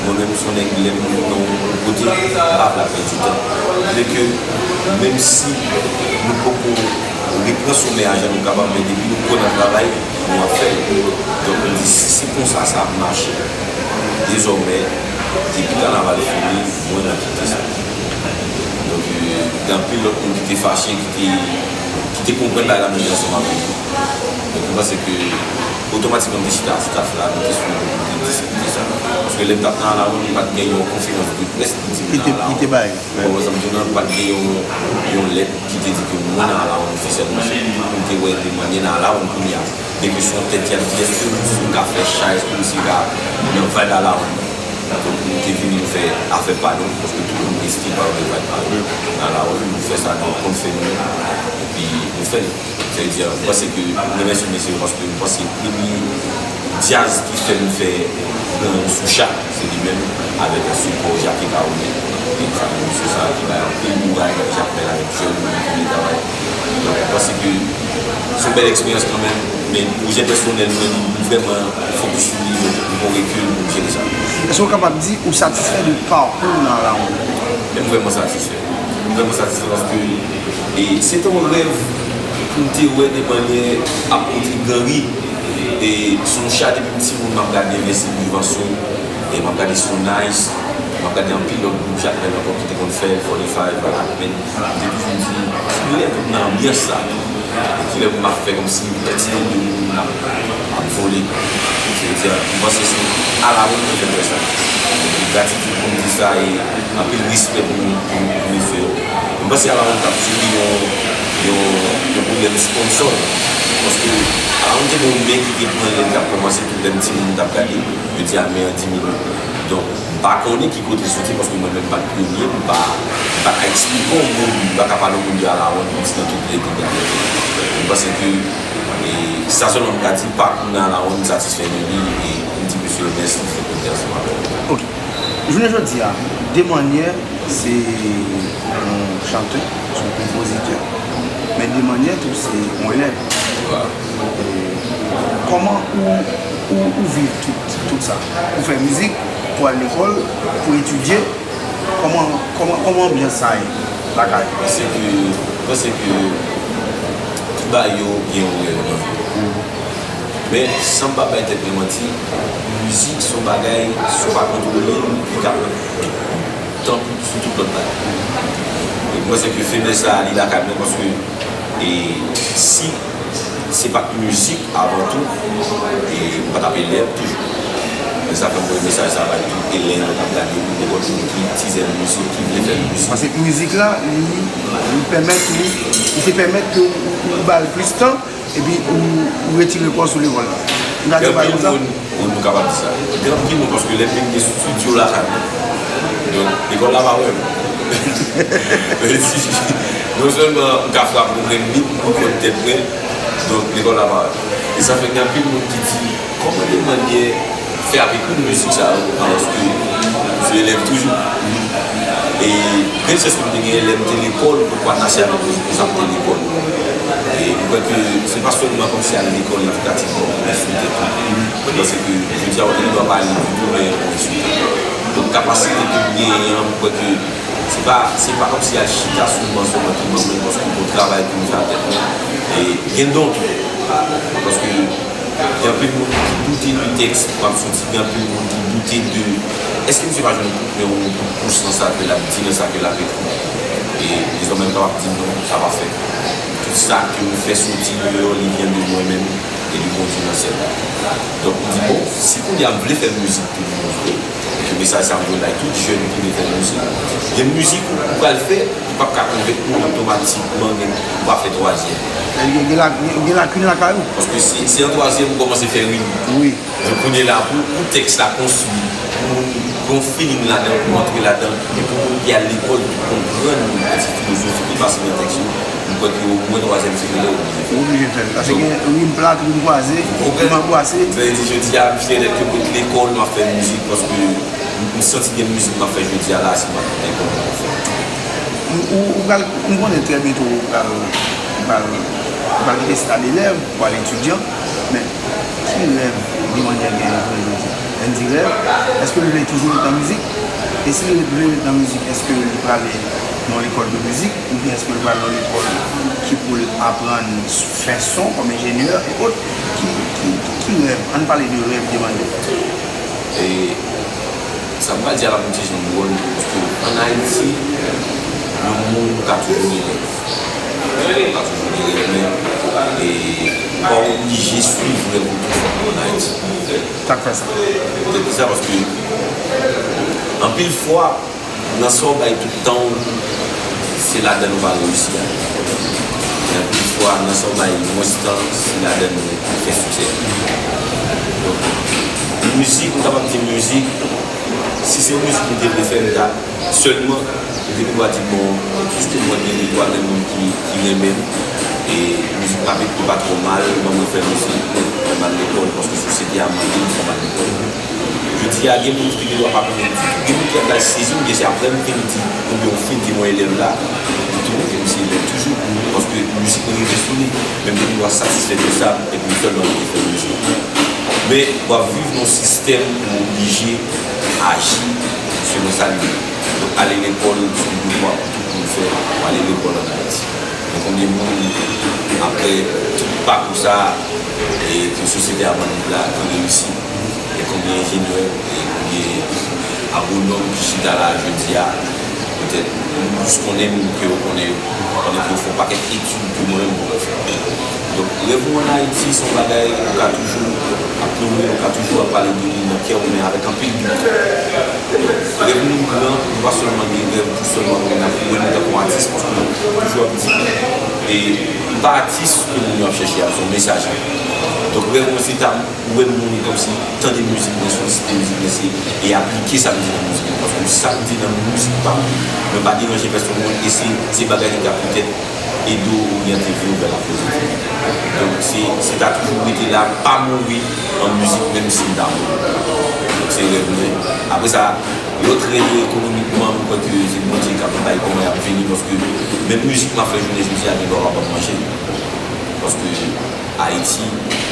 mwen menm, m se yon nèg, lè m nan yon kote, m pa vle ap pèdi tan. M vle ke, menm si nou poko repran somè a jan nou kapab, men depi nou kwè nan travay, nou ap fè l. Donk, m di, si se konsa sa ap mache, dezòmè, depi kanaval fini, mwen nan kite sa. Donk, e, gen anpil lòt moun ki te fache, ki te, ki te konprann bagay la menm jan ansanm avèk mwen. Donk, m panse ke otomatikman m te chita ak staff la, nou te sou, nou te diskite sa. Paske lè m t ap nan Alawonn, m pa t gen yon konferans de près pou di m nan Alawonn. Ou konprann sa m di w nan, pa t gen yon, yon lèt ki te di ke mwen nan Alawonn ofisyèlman. Se pou m te wè Demanyè nan Alawonn kounye a. Gen kesyon tèt ki ap di, èske misye ka fè chay, èske misye ka nan vibe Alawonn? Donk, nou te vini, nou fè afè pa nou, paske tout moun te still pa yo de vibe pa yo nan Alawonn. Nou fè sa nou konn fè nou, epi nou fè l. Sa vle di, mwen panse ke, mwen remèsye mesye yo paske mwen panse premye djaz ki fè m fè gran yon sou cha, se li menm avèk sipò Jackie Caroline. E sa, mesye sa ki bay anpil kouraj, Jacques Bell avèk jèn moun ki vle travay. Donk, mwen panse ke se yon bèl eksperyans kanmenm, men pwojè pèsonèl mwen, m vrèman fokis sou li, donk m pran rekil pou m jere sa. Èske w kapab di ou satisfè de pakou w nan Alawonn? Men m vrèman satisfè. M vrèman satisfè paske, e, se te yon rèv pou m te wè Demanyè ap monte Gran Ri. E, sou yon cha depi m timoun m ap gade Vèsi Vivanso, e m ap gade So Nice, m ap gade anpil lòt gwoup Jakmèl ankò ki te konn fè Forty Five, Akmen. M te toujou di, kilè pou m nan anbyans sa? Kilè pou m ap fè kòmsi yon ti nonm de moun ap, ap vole? Se vle di, m panse se Alawonn ki fè m fè sa. Epi gratitid pou m di sa e anpil respè pou, pou, pou mesye yo. M panse Alawonn t ap soufri yon, yon, yon pwoblèm sponsò. Paske Alawonn te gen yon men ki te pran lè l t ap kòmanse, tout lè m timoun m t ap gade, yo di a men an diminye. Donk, m pa konnen ki kote l soti, paske mwen menm m pa t premye, m pa, m pa ka eksplike yon moun, m pa ka pale yon moun de Alawonn, kòmsi nan tout lè te gade. M panse ke, e, sa sèlman m ka di, pakou m nan Alawonn, m satisfè de li, e m di mesye yo mèsi, se pou l te ansanm avè m. Ok. Jounen jodi a, Demanyè se yon chantè, se yon konpozitè, men Demanyè tou se yon elèv. Kòman ou, ou, ou viv tout, tout sa? Ou fè mizik, ou al lekòl, ou etidye. Kòman, kòman, kòman anbyans sa ye lakay ou? Mwen panse ke, mwen panse ke tout bagay yo gen yon rèl nan vi. Men, san m pa bay tèt mwen manti, mizik se yon bagay, si w pa kontwole l, li ka pran tout tan sou tout lòt bagay. E mwen panse ke feblès sa a, li lakay mwen, paske, e, si se pa t mizik avan tou, e m pa t ap elèv toujou. Men sa fè m voye mesaj sa bay tout elèv yo k ap gade m, nenpòt moun ki tizè mizik, ki vle fè mizik. Paske mizik la, li, li pèmèt ou, li te pèmèt ke ou, ou, ou ba l plis tan, epi ou, ou retire kò w sou lekòl la. M ka di w bagay konsa? Gen anpil moun, wi, nou kapab di sa. Gen anpil moun, paske lè m vin gen estidyo lakay mwen, donk, lekòl la pa wè m. Sa vle di, non sèlman m ka frape yon grenn bit, m konn tèt mwen, donk, lekòl la pa wè m. E sa fè gen anpil moun ki di, kòman Demanyè fè ap ekri mizik sa yo, alòske se elèv toujou. E grenn chans ke m te genyen lè m te lekòl, poukwa Nasya menm responsab te lekòl. E m kwè ke se pa sèlman kòmsi al lekòl edikativman pou enstwi tèt ou. Mwen panse ke jodi a ou te gen dwa pa li ditou, men ou enstwi tèt ou. Donk kapasite ke m genyen an, m kwè ke se pa, se pa kòmsi al chita sou ban sèlman ki ban mwen, paske gon travay ke m fè a tèt mwen. E gen don tou. Paske gen anpil moun ki doute de tèks m ap soti, gen anpil moun ki doute de èske misye pa jwenn kout men yon kout pous nan sa ke l ap di, nan sa ke l ap ekri. E dezòmè m kapab di non, sa pa fèt. Tout sa ke m fè soti deyò, li vyen de mwen menm e li grandi nan syèl la. Donk m di bon, si kounye a m vle fè mizik pou moun vre, e ke mesaj sa m vle bay tout jèn ki vle fè mizik, gen mizik ou, ou pral fè, ou p ap ka konvenk moun otomatikman, gen, ou pa fè twazyèm. Gen, gen, gen la, gen, gen lakin lakay ou. Paske se, se an twazyèm ou kòmanse fè rim. Wi. Donk, kounye la, pou, pou tèks la konstwi, pou moun gen yon feeling ladan, pou antre ladan, e pou moun ki al lekòl, pou konprann yon ti filozofi ki pase nan tèks yo, m kwè ke omwen twazyèm segonde, ou oblije fè l. Ou oblije fè l. Paske gen rim plat, rim kwaze, rim anbwase. Sa vle di, jodi a, m fyè dèt ke mwen lekòl, m ap fè mizik, paske m, m santi gen mizik m ap fè jodi a la, si m pa t lekòl, m ap fè. Ou, ou, ou pral, m konnen trè byento ou pral, ou pral, ou pral kite stad elèv, ou pral etidyan, men ki rèv Demanyè genyen jounen jodi a? Lè n di rèv, èske l vle toujou ret nan mizik? E si l vle ret nan mizik, èske li prale nan yon lekòl de mizik? Oubyen èske l pral nan yon lekòl ki pou l aprann fè son kòm enjenyè e ot? Ki, ki, ki rèv? Ann pale de rèv Demanyè. E sa m pral di a la pou m ti jan dwòl, paske ann Ayiti, yon moun ka toujou gen rèv. Ou ka toujou gen rèv, men, e, ou pa oblije swiv rèv ou toujou ann Ayiti. Sa k fè sa? Poutèt ki sa? Paske anpil fwa, nan sa w bay tout tan w, se ladan l ou pa reyisi a. Men anpil fwa, nan sa w bay mwens tan, se ladan l ou fè siksè. Donk, mizik, m kapab di mizik, si se yon mizik m te vle fè, m ta sèlman, m te gendwa di, bon, piske mwen gen gendwa gen moun ki, ki renmen m, e mizik pa, li pa twò mal, ban mwen fè mizik, mwen al lekòl, paske sosyete a mande m fò m al lekòl. Jodi a, gen moun ki gendwa pa konnen ditou. Gen moun ki ap bay sezi, oubyen se apre m fin di, oubyen yon fim ki mwen elèv la, li tou montre m se elèv toujou, paske mizik mwen rive sou li, men m te gendwa satisfè de sa, epi m sèlman rete fè mizik. Men, w ap viv nan yon sistèm ou oblije aji selon sa li ye. Donk, ale lekòl, se yon devwa pou tout moun fè, ale lekòl ann Ayiti. Men konbyen moun, apre tout pakou sa a, e ke sosyete a ban nou la, ki reyisi? E konbyen enjenyè, e konbyen agwonòm ki chita la jodi a, petèt, plis konnen m ke yo konnen yo, pandan ke yo fè yon pakèt etid ke mwen menm mwen fè. Donk, rèv ou ann Ayiti, se yon bagay ou ka toujou ap plore, ou ka toujou ap pale de li nan kè w, men avèk anpil dout. Rèv nou gran, nou pa sèlman gen rèv pou sèlman moun ap wè nou tankou atis, paske nou toujou ap di, e pa atis ke moun yo ap chèche a, se yon mesaj. Donk, rèv mwen se ta wè moun kòmsi tande mizik mwen, solisite mizik mwen, se, e aplike sa m di nan mizik mwen. Paske sa m di nan mizik pa m, mwen pa deranje pèsonn moun, e se, se bagay ki ka petèt ede w oryante vi w vè la pozitivite. Donk, se, se ta toujou rete la, pa mouri an mizik, menm si m ta mouri. Donk, se rèv mwen. Apre sa, lòt rèv yo ekonomikman, m kwè ke se Bondye k ap bay kòman y ap vini, paske menm mizik m ap fè jounen jodi a, gen dwa pa ban m manje. Paske Ayiti,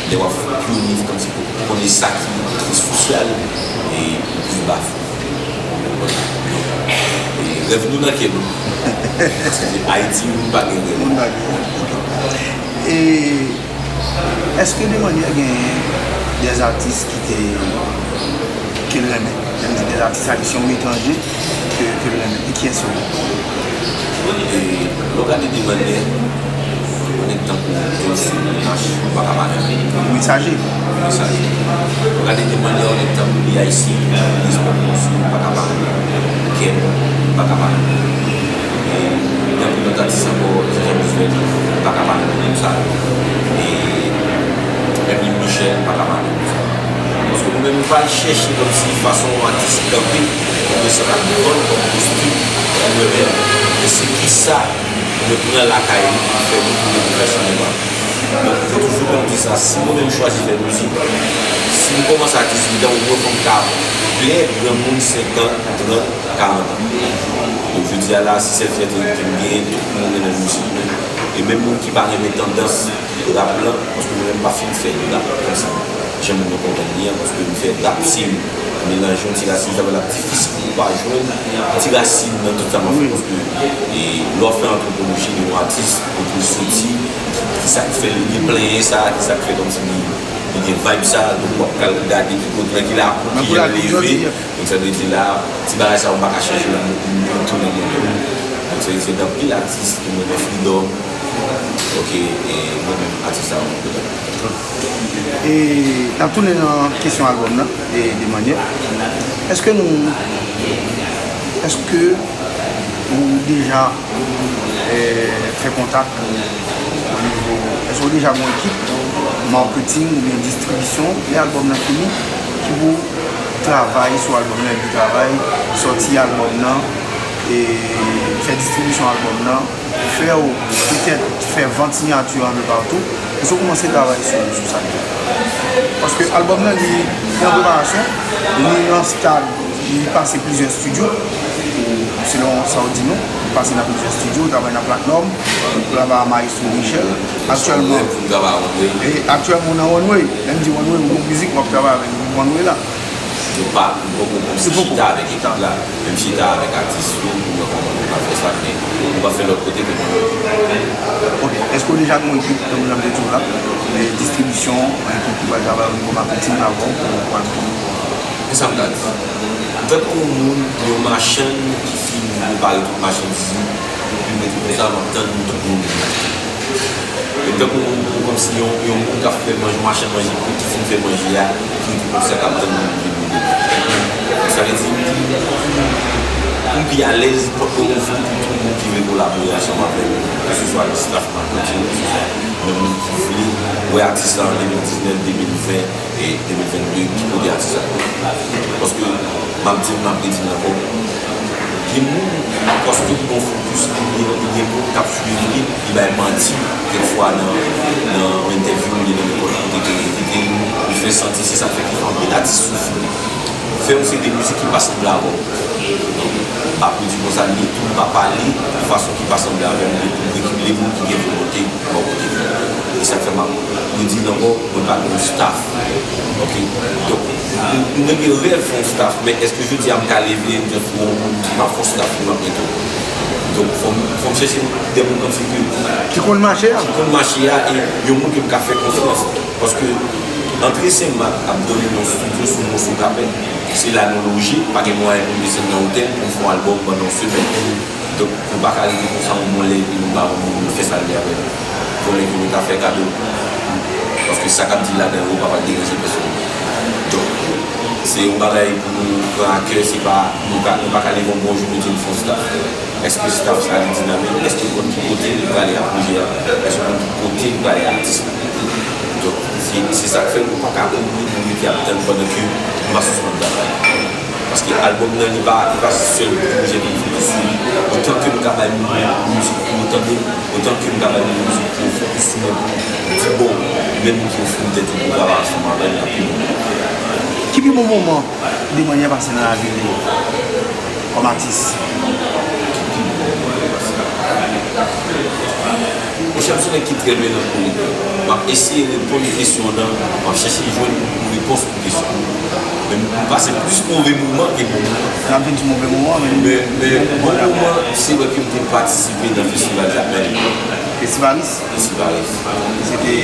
lè w ap pyone, se kòmsi pou konnen sa ki, ki sosyal e pou plis ba fon. E rèv nou nan kè nou. Paske Ayiti, moun pa gen rèv. Moun pa gen rèv. E èske Demanyè gen dè atis ki te, ke l renmen? Lè m di dè atis ayisyen ou etranje ke, ke l renmen. E kiyès yo ye? E lè w gade Demanyè, yon nèg tankou John Simon Nash, ou pa ka pa renmen. Mesaje. Mesaje. Lè w gade Demanyè, yon nèg tankou B I C, Blaze Pop Monsi, ou pa ka pa renmen. Ken, ou pa ka pa renmen. E gen anpil lòt atis ankò, Jean Michel, ou pa ka pa renmen moun sa yo. E Hermine Michel, ou pa ka pa renmen moun sa yo. Paske nou menm, nou pa al chèche kòmsi fason yon atis kanpe, oubyen sa l ap vann kòm kostim pou mwen menm. Men se kisa mwen pran lakay li pou fè, pou mwen fè chanjman. Donk, mwen toujou konn di sa, si mwen menm chwazi fè mizik, si m kòmanse a dizuit an, ou wè fò m ka plè granmoun senkant, trant, karant an. Donk, jodi a la, se sèl fyète ke m genyen, tout moun renmen mizik mwen. E menm moun ki pa renmen tandans rap lan, paske mwen menm m pa fin fè rap konsa, jan moun yo konprann li an, paske m fè rap, si m melanje yon ti rasin, sa fè l ap difisil pou w pa jwenn ti rasin nan tout sa m ap fè, paske e, lè w ap fè antwopoloji de yon atis, kote l soti, ki sa k fè li gen plenyen sa, ki sa k fè kòmsi li, li gen vibe sa, donk w ap pral gade ki kote, nan ki lakou ki jan l leve. Donk, sa vle di la, ti bagay sa yo m pa ka chanje nan moun, moun tou nan moun yo. Donk, se, se gen anpil atis ki mwen gen, Freedom, oke, e mwen menm, atis sa yo. E n ap tounen nan kesyon albòm nan, e Demanyè. Èske nou, èske ou deja, e, fè kontak o nivo, èske ou deja gen yon ekip maketing oubyen distribisyon lè albòm nan fini ki pou travay sou albòm nan, epi travay sòti albòm nan, e fè distribisyon albòm nan, fè w petèt fè vant siyati anpe patou, èske w kòmanse travay sou, sou sa? Paske albòm nan, li, li an preparasyon, li nan stad, li pase plizyè estidyo, selon sa w di nou, li pase nan plizyè estidyo, travay nan Platinum, travay ak Maestro Michel, aktyèlman, e aktyèlman w nan One Way, lè m di One Way, ou gon mizik w ap travay avèk One Way la. Nou pa, nou poko kòmsi chita avèk ekip la. Men m chita avèk atis yo pou m wè kòman nou ka fè sa, men nou pa fè lòt kote ke nou. Ok. Èske w deja gen yon ekip, tankou jan m te di w la, de distribisyon, yon ekip ki pral travay o nivo maketing avè w pou, pou albòm? Men sa m ta di. Antanke yon moun, yon machann ki fin prepare tout machandiz li, pou l mete konsa, m ap tann tout moun vin achte. Antanke yon moun, pou kòmsi Yon, yon moun k ap fè manje, yon machann manje, ki fin fè manje a, ki rete konsa k ap tann moun vin manje. Sa vle di, m pi alèz pou yon moun, pou tout moun ki vle kolabore ansanm avè m, keseswa le staff marketing, keseswa menm moun ki vle wè atis la an de mil diznèf, de mil ven e de mil vennde, ki kote atis la. Paske m ap di l, m ap redi l ankò, gen moun, paske li gon fokis, li gen, li gen moun k ap swiv li, li bay manti kèk fwa nan, nan entèvyou oubyen nan nenpòt kote ke li kite, li fè santi se sa k fè ki fè anpil atis soufri. Fè yon seri de mizik ki pa sanble avè w. Donk, m pa pwodui konsa, li tou, m pa pale yon fason ki pa sanble avè m, li tou, li, li moun ki gen volonte bò kote m. E sa k fè m ap redi l ankò, mwen pa gen yon staff. Ok? Donk, m, m gen rèv fè yon staff, men èske jodi a m ka leve, m just wè yon moun, m ap fè yon staff, m ap mete w? Donk, fò m, fò m chèche de moun kòmsi ke ki konn mache a, ki konn mache a, e yon moun ke m ka fè konfyans. Paske antre Senmak ap dòmi nan yon estidyo sou moso kapèt, se la nou loje, pa gen mwayen pou m desann nan otèl pou m fè yon albòm pandan yon semèn. Donk, ou pa ka rete konsa yon bon lè epi nou pa yon moun fè sa l vle avè nou. Fò lè ke nou ta fè kado. Paske sa k ap di ladan yo pa pral deranje pèsonn. Donk, se yon bagay pou nou pran a kè, se pa, nou pa, nou pa ka leve yon bon jou nou di n fè yon staff. Èske staff sa li dinamik? Èske l konn ki kote li prale ak pwojè a? Èske l konn ki kote li prale ak atis la? Donk, se, se sa k fè nou pa ka obliye nou rete ap tann pandan ke nou pa sispann travay. Paske albòm nan, li pa, li pa sèl pwojè ke m fokis sou li. Otan ke m ka bay moun mizik pou yo tande, otan ke m ka bay moun mizik pou yo fokis sou mwen, pou di bon, menm moun ki yo founi tèt yo pou travay ansanm avè l, l ap pi bon. Ki pi bon moman Demanyè pase nan lavi w kòm atis? Monchè, m se nèg ki trè byen nan kouri. M ap eseye reponn kesyon w nan, m ap chèche jwenn yon repons pou kesyon w. Men m pase plis move moman ke bon moman. N ap vin sou move moman, men men, men bon moman, se lè ke m te patisipe nan festival Jakmèl. Festivalis? Festivalis. Se te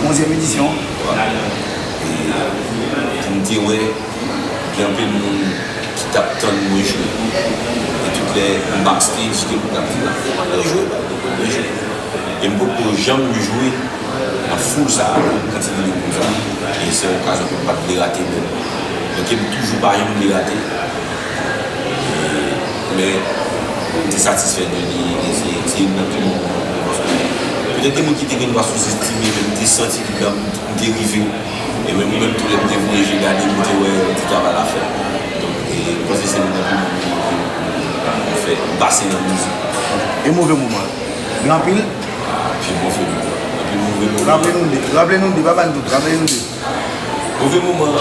onzyèm edisyon. E pou m te wè gen anpil moun ki t ap tann mwen jwe. E tout lè m backstage, gen moun k ap di, "Mwen jwe, mwen jwe." E m poko janm jwe nan foul sa a, nan kantite de moun sa a. E se yon okazyon ke m pa t vle rate menm. Donk, m toujou pa janm vle rate. E, men, m te satisfè de li, e se, se youn nan pi bon moman pou mwen, paske petèt gen moun ki te gen dwa souzestime, men m te santi li gran, m te rive. E menm mwen menm tou lè m te voye je gade, m te wè yon ti travay la fèt. Donk, e, m panse se youn nan pi bon moman ke m fè, m pase nan mizik. E move moman? Gen anpil? Anpil move moman. Anpil move moman. Raple nou de. Raple nou de. Pa ba n tout. Raple nou de. Move moman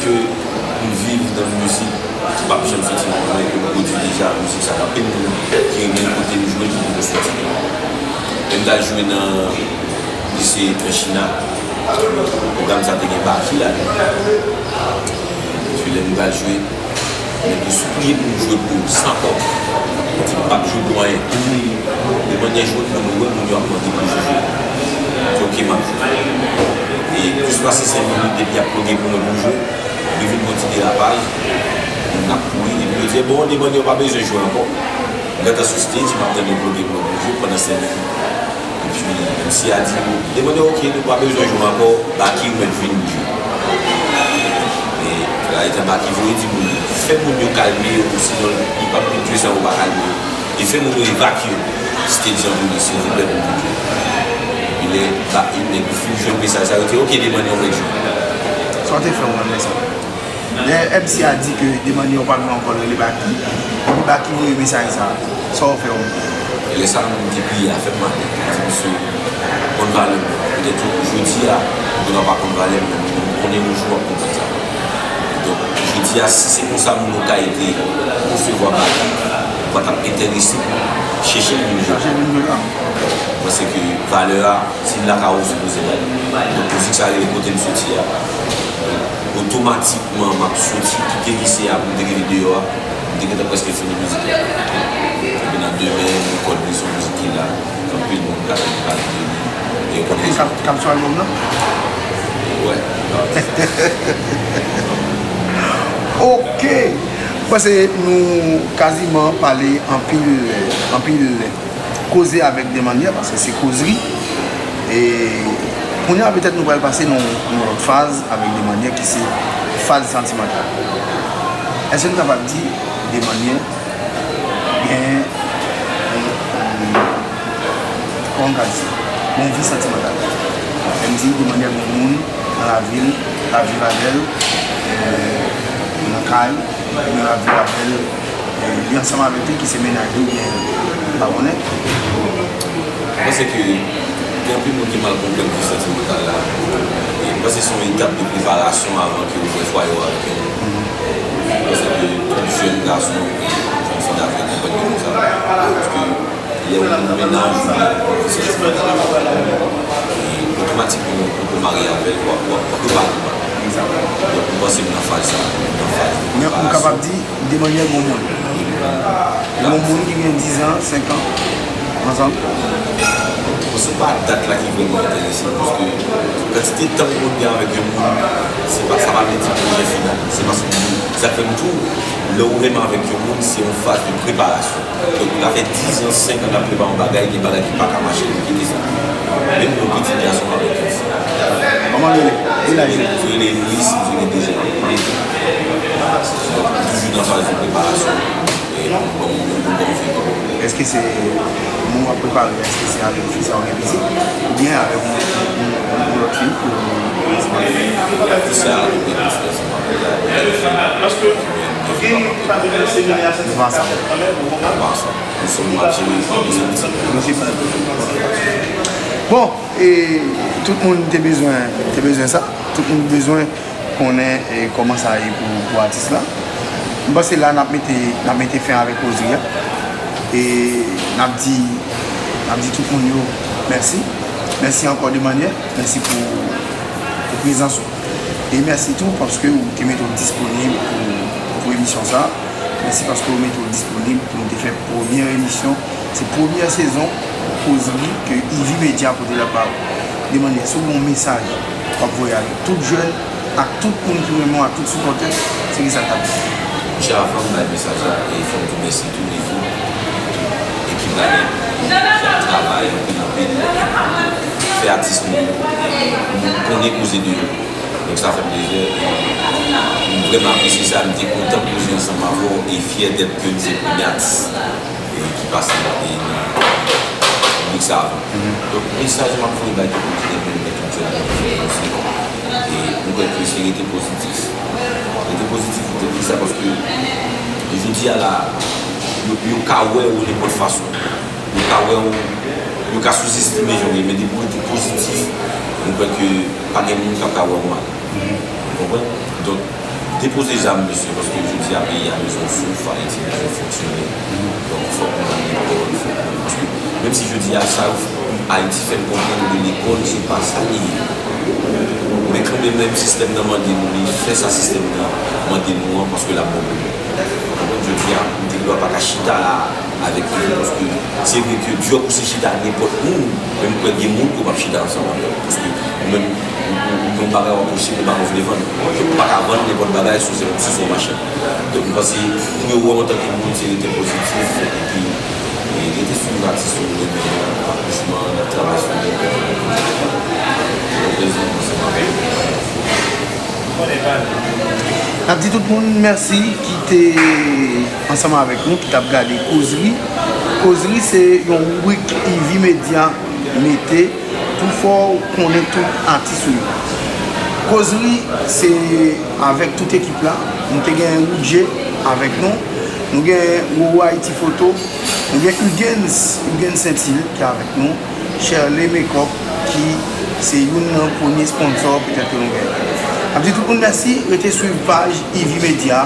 ke m viv nan mizik, ki p ap janm soti nan mwen, ke m pwodui deja, mizik sa, anpil moun ki renmen kote m jwe, ki poko soti. Lè m t al jwe nan lise Tranchina, pwogram sa te gen Baky ladan. Epi lè m pral jwe, nèg yo sipliye pou m jwe pou yo san kòb. Yo di m p ap jwe pou anyen. Demanyè jwenn moun, yo wè moun yo ap mande pou yo jwe. Yo di, "Ok, m ap jwe." E plis pase senk minit, depi y ap ploge pou mwen pou m jwe, yo vin fè yon ti derapaj, moun ap kouri, epi yo di, "Bon, Demanyè, ou pa bezwen jwe ankò." M gentan sou stage, m ap tande ploge pou mwen pou m jwe pandan senk minit. Epi, M C a di, "Demanyè, ok, nou pa bezwen jwe ankò, Baky ou mèt vin jwe." E la, etan Baky voye di moun, "Fè moun yo kalme yo, sinon li p ap vin jwe san ou pa kalme yo. E fè moun yo evakye stage an pou li, silvouplè, pou l vin jwe." Epi lè Baky, nèg yo fin jwenn mesaj sa, yo di, "Ok, Demanyè ou mèt jwe." Sa w te fè w nan lè sa? Lè M C a di ke Demanyè ou pa jwe ankò, l rele Baky. Epi Baky voye mesaj sa. Sa w fè w? E lè sa, m te kriye, afè m mal. M di, "Mesye, konn valè m." Petèt jodi a, ou gentan pa konn valè m, men m konnen yon jou w ap konprann sa. Donk, jodi a, si se konsa moun yo ka ede konsevwa Baky, ou pa t ap enterese pou chèche l vin jwe. Chèche l vin jwe la. Mwen, se ke valè a, si l lakay ou, sipoze bay. Donk, mizik sa rele Kote m soti a. Otomatikman, m ap soti, kite lise a pou m te rive deyò a, m te gentan prèske fini mizik la. Epi nan demen, nou kòd li se yon mizik ki la, anpil moun ka tann pale de li. E yo konn rezon. K ap, k ap sou albòm nan? Wè. Ok. Mwen panse nou kaziman pale anpil, anpil koze avèk Demanyè, paske se kozri. E kounye a, petèt nou pral pase nan yon lòt faz avèk Demanyè ki se faz santimantal. Èske nou kapab di Demanyè gen yon, yon, kòman m ka di sa? Yon vi santimantal. Lè m di Demanyè gen yon moun nan lavi l, l ap viv avè l, nan kay, oubyen l ap viv avè l, li ansanm avèk li ki se mennaj li oubyen m pa konnen. Mwen panse ke gen anpil moun ki mal konprann vi santimantal la. E mwen panse se yon etap de preparasyon avan ke ou fè fwaye w avèk yon moun. Mwen panse ke tout jèn gason e jèn fi ta dwe konprann de konsa. Paske lè ou nan mennaj ou byen ou santimantal avèk yon moun, e otomatikman ou poko marye avè l, w ap, w ap, w ap prepare w. Donk, m panse m nan faz sa, m nan faz de preparasyon. Men ou kapab di, Demanyè gon moun. Gon moun ki gen dizan, senkan ansanm. Bon, se pa dat la ki vrèman enterese m, paske kantite tan ou konn gen avèk yon moun, se pa, sa pa vle di pwojè final. Se paske, sa k fè m di w, lè ou renmen avèk yon moun, se yon faz de preparasyon. Donk, ou ka fè diz an, senk an n ap prepare yon bagay, gen bagay ki pa ka mache, nou kite sa. Menm yon pitit gason avèk yon fi. Kòman l rele? Ki laj li? Li rele Louis, li gen dezan. Donk, li toujou nan faz de preparasyon. E, bon, bon, bon, bon, bon. Èske se moun w ap prepare, èske se avèk fi sa w gen pitit? Oubyen avèk yon, yon, yon, yon lòt fi pou... Fi sa, li gen pitit ansanm avè l, li gen fi. Yo pa ansanm. Yo pa ansanm. Bon, e tout moun te bezwen, te bezwen sa. Tout moun bezwen konnen, e, kòman sa ye pou, pou atis la. M panse la n ap mete, n ap mete fen avèk kozri a. E n ap di, n ap di tout moun yo mèsi. Mèsi ankò Demanyè. Mèsi pou, pou prezans ou. E mèsi tou paske ou te mete w disponib pou, pou emisyon sa. Mèsi paske w mete w disponib pou nou te fè premyè emisyon. Se premyè sezon kozri ke Ivy Media pote la ba ou. Demanyè, si w gen yon mesaj w ap voye ak tout jèn, ak tout moun ki renmen w, ak tout sipòtè, se kisa l t ap di? Monchè, avan m bay mesaj la, e fò m di mèsi tou Ivy, tout ekip la nèt, ki ap travay anpil, anpil, fè atis nou, nou konnen koze de yo. Donk sa fè m plezi. E m vrèman apresye sa. M te kontan koze ansanm avè w e fyè dèt ke m se premye atis, e, ki pase, e, nan piblik sa avan. Donk mesaj m ap voye bay tout moun ki renmen m, tout jèn ki renmen m, se, e, m kwè ke se rete pozitif. Rete pozitif pou tèt li sa, paske jodi a la, yo, yo ka wè w nenpòt fason. Yo ka wè w, yo ka souzestime jan w ye, men depi w rete pozitif, m kwè ke pa gen moun k ap ka wè w mal. Ou konprann? Donk, depoze zam, mesye, paske jodi a peyi a bezwen w souf, Ayiti bezwen w fonksyone. Donk, fòk nou nan lekòl, fòk nou, paske menm si jodi a sa yo, Ayiti fè n konprann ke lekòl se pa sa li ye. Men kanmenm, menm sistèm nan mande nou li, fè sa sistèm nan mande nou an, paske l ap bon pou nou. Ou konprann? Jodi a, ou te dwa pa ka chita la a avèk yo, paske se vre ke dyòk ou se chita ak nenpòt moun, men m kwè gen moun ke w p ap chita ansanm avè l, paske ou menm, ou, ou, ou gen yon bagay w ap poste, men pa ou vle vann. Donk, ou pa ka vann nenpòt bagay si w se, si w se yon machann. Donk, m panse, pou yo wè w antanke moun, se rete pozitif, epi, e, rete swiv atis ou renmen yo, franchman, n ap travay sou li, n ap travay pou li. Se yon plezi pou mwen, se mwen. N ap di tout moun mèsi ki te ansanm avèk nou, ki t ap gade Kozri. Kozri se yon ribrik Ivy Media mete pou fè w konnen tout atis ou yo. Kozri se avèk tout ekip la. Nou te gen Woodjay avèk nou. Nou gen Roro Haïti Foto. Nou gen Hugens, Hugens Saintil ki avèk nou. Sherley Makeup, ki se youn nan premye sponsò petèt ke nou genyen. N ap di tout moun mèsi, rete swiv paj Ivy Media.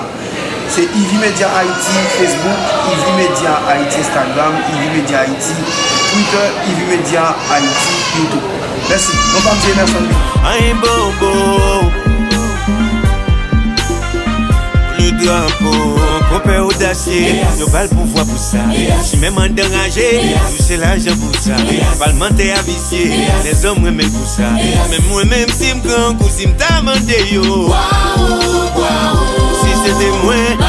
Se Ivy Media Haïti, Facebook, Ivy Media Haïti, Instagram, Ivy Media Haïti, Twitter, Ivy Media Haïti, YouTube. Mèsi. Non pa m se Emerson Lee. Anyen bobo. Le drapo, konpè odasye, yo ba l pouvwa pou sa. Chimè mandan raje, touche lajan pou sa. Palmantè a visye, lèzòm renmen l pou sa. Men mwen menm si m gran kou si m ta mande yo. Si se te mwen,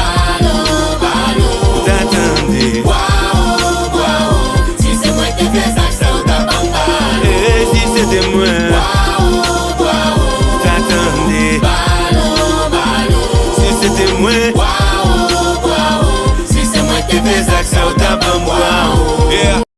ou ta tande. Si se mwen ki te fè zak sa yo ta ban m bal. E si se Yeah.